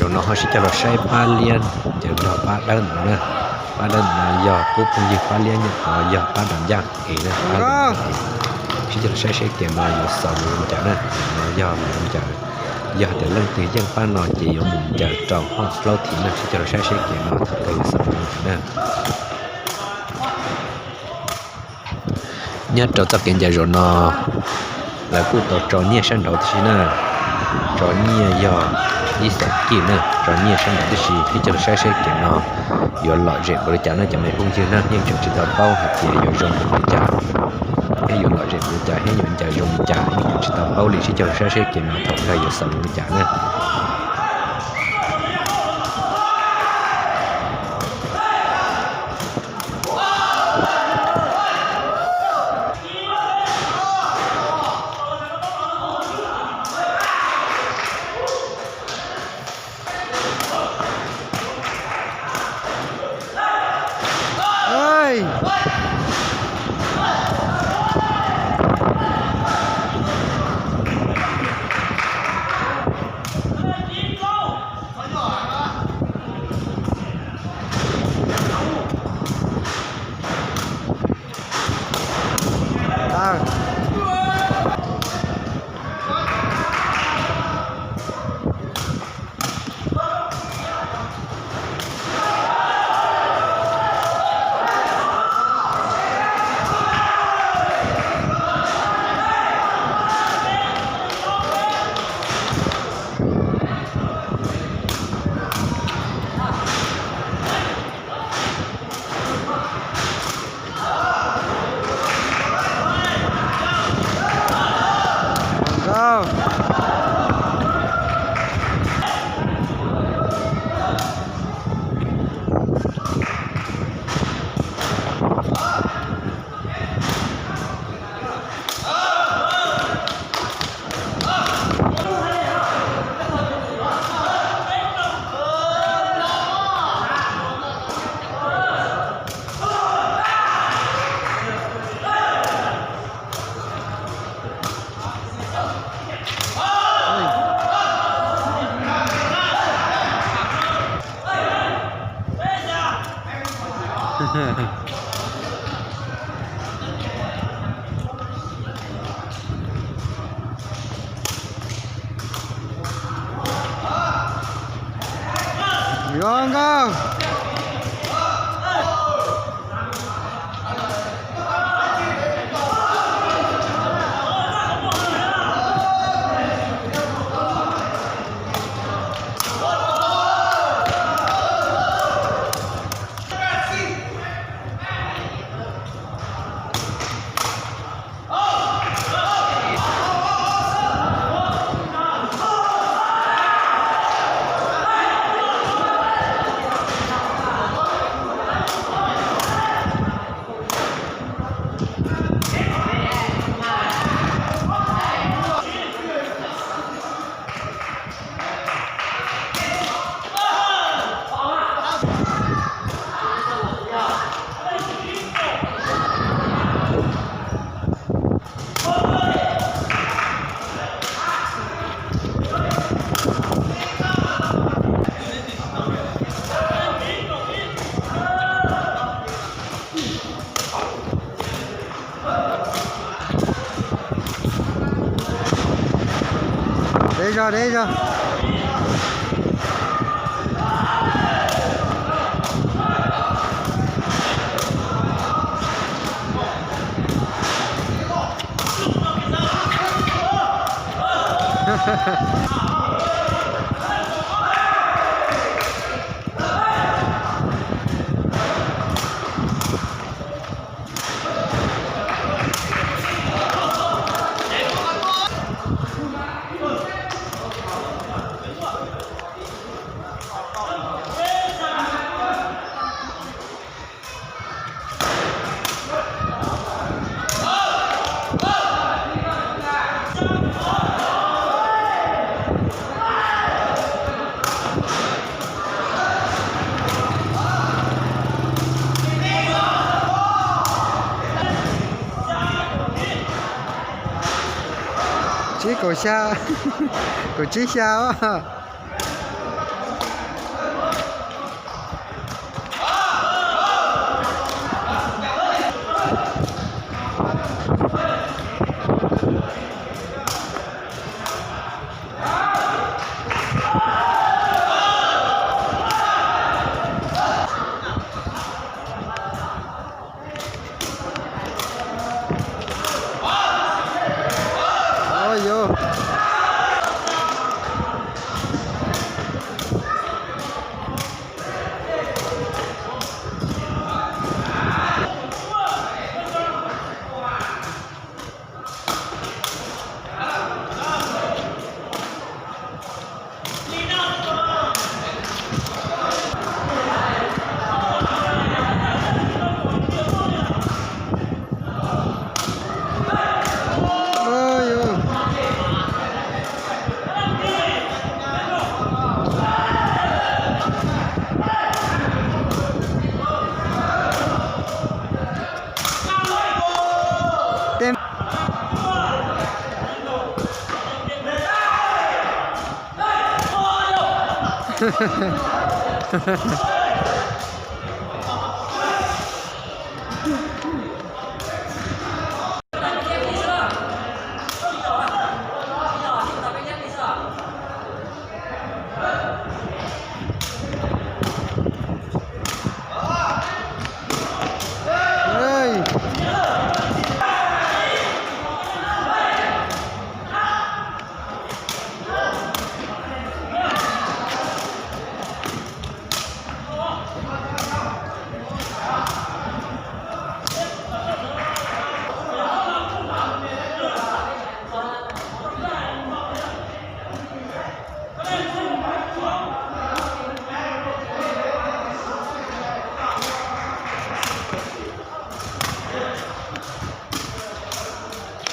Zaum no ho sib cog los saib pab liab ncaws nrog pab dawb ntawd na. Pab dawb ntawd no yog kuv phooj ywg pab liab, nyob tod yog pab dam ncaj es na, pab dam ncaj es. Sib cog los saib seb kev no yuav xaus mus li cas na. Kev no yog mus li cas, yog hais tias leej twg yeej pab no ces yuav mus ncaws rau hoob plaub thiv na. Sib cog los saib seb kev no thaum kawg yuav xaus mus li cas na. Nyob rau txoj kev ncaws zaum no, lawv kuj tau tso nyiaj sab nraud tib si na. Tso nyiaj yog ib xees kij na, tso nyiaj sab nraud tib si. Sib cog los saib seb kev no yuav lom zem npaum li cas na cov me phooj ywg na. Yeej tseem tsis tau paub hais tias yuav zoo npaum li cas, thiab yuav lom zem npaum li cas, thiab yuav ncaws zoo li cas, yeej tseem tsis tau paub li. Sib cog los saib seb kev no thaum kawg yuav xaus mus li cas na. Zoo nkauj. Deb zog, deb zog. Tsib kaum xya, kaum tsib xya os.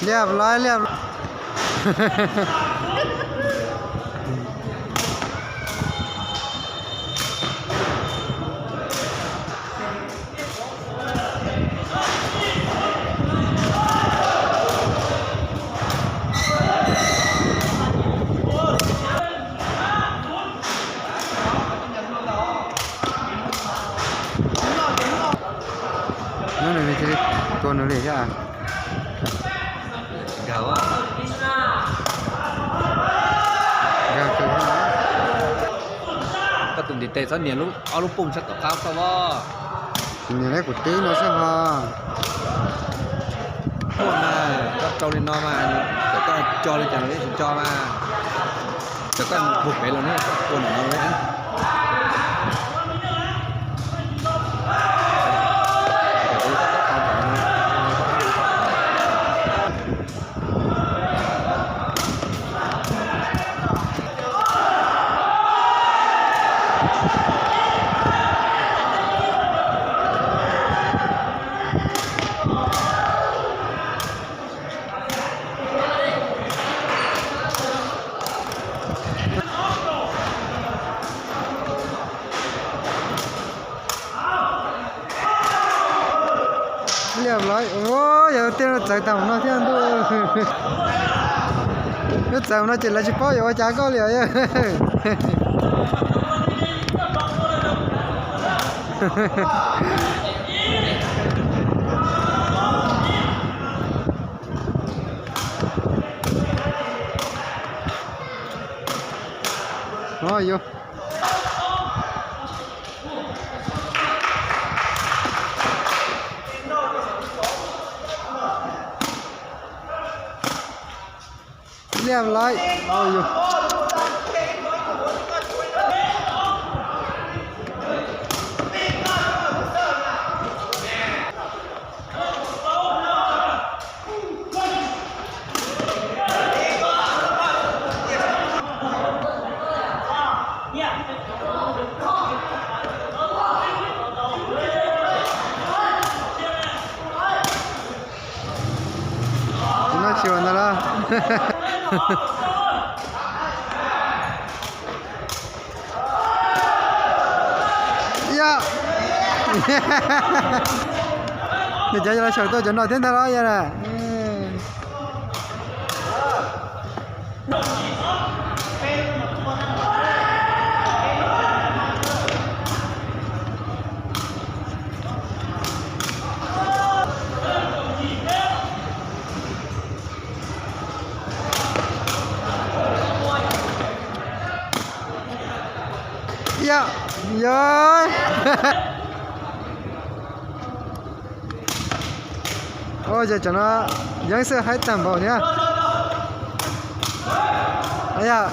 Liab lawm, liab. Nyob nws li cia li tua nws li thiab. Nkag kawg. Koj tus ntiv tes txhob nias lub, ob lub pooj sab tom qab koj os. Kuv nias lawm kuv twb no xwb ho. Pooj mas koj rau li no mas, txawm koj co li cas los yeej tsis co mas. Txawm koj mus puag pem los ne, tua nws no li. Liaj lawm, yog tias lub txawv tag no thiab ntuj. Lub txawv no ces lawv tsis paub yuav ua cas koj li os. Liaj lawm. Tsis noj tsis ua ntag los. Yog, nws cov yog los saum tuaj cov no thiab ntag los yog na. Yog, yog. Ua cas cov no yeeb xwb haib tag npaum thiab. Yog,